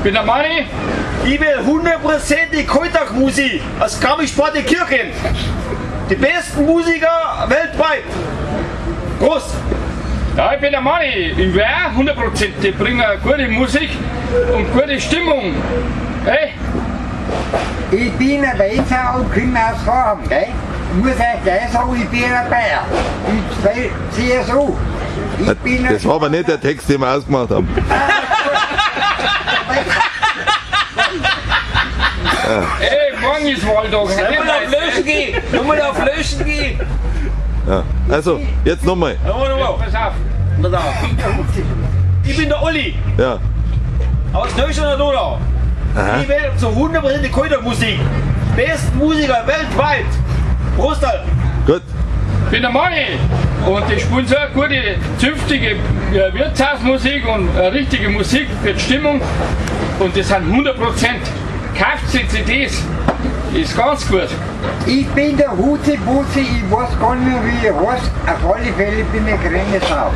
Bin der Manni. Ich will hundertprozentig Kaltag-Musik aus Garmisch-Partenkirchen. Die besten Musiker weltweit. Prost! Ja, ich bin der Manni. Ich wär 100%. Die bringen gute Musik und gute Stimmung. Hey, Ich bin ein Weizer und komme aus Horn, gell? Ich muss euch gleich sagen, ich bin ein Bayer. Ich bin CSU. Ich bin ein Das war aber nicht der Text, den wir ausgemacht haben. Ey, morgen ist Wahltag. Nochmal auf Löschen gehen! Nochmal auf Löschen gehen! Ja. Also, jetzt nochmal. Nochmal, nochmal. Pass auf. Pass auf. Ich bin der Olli Ja. aus Neustadt an der Donau. Ich werde zu 100% die Kaltag-Musik. Besten Musiker weltweit. Prost! Alter. Gut. Bin der Manni. Und die spielen so eine gute, zünftige Wirtshausmusik und richtige Musik für die Stimmung. Und das sind 100%. Kauft die CDs. Ist ganz gut. Ich bin der Huzi Buzi, ich weiß gar nicht mehr, wie ich heiße. Auf alle Fälle bin ich grüne Sau.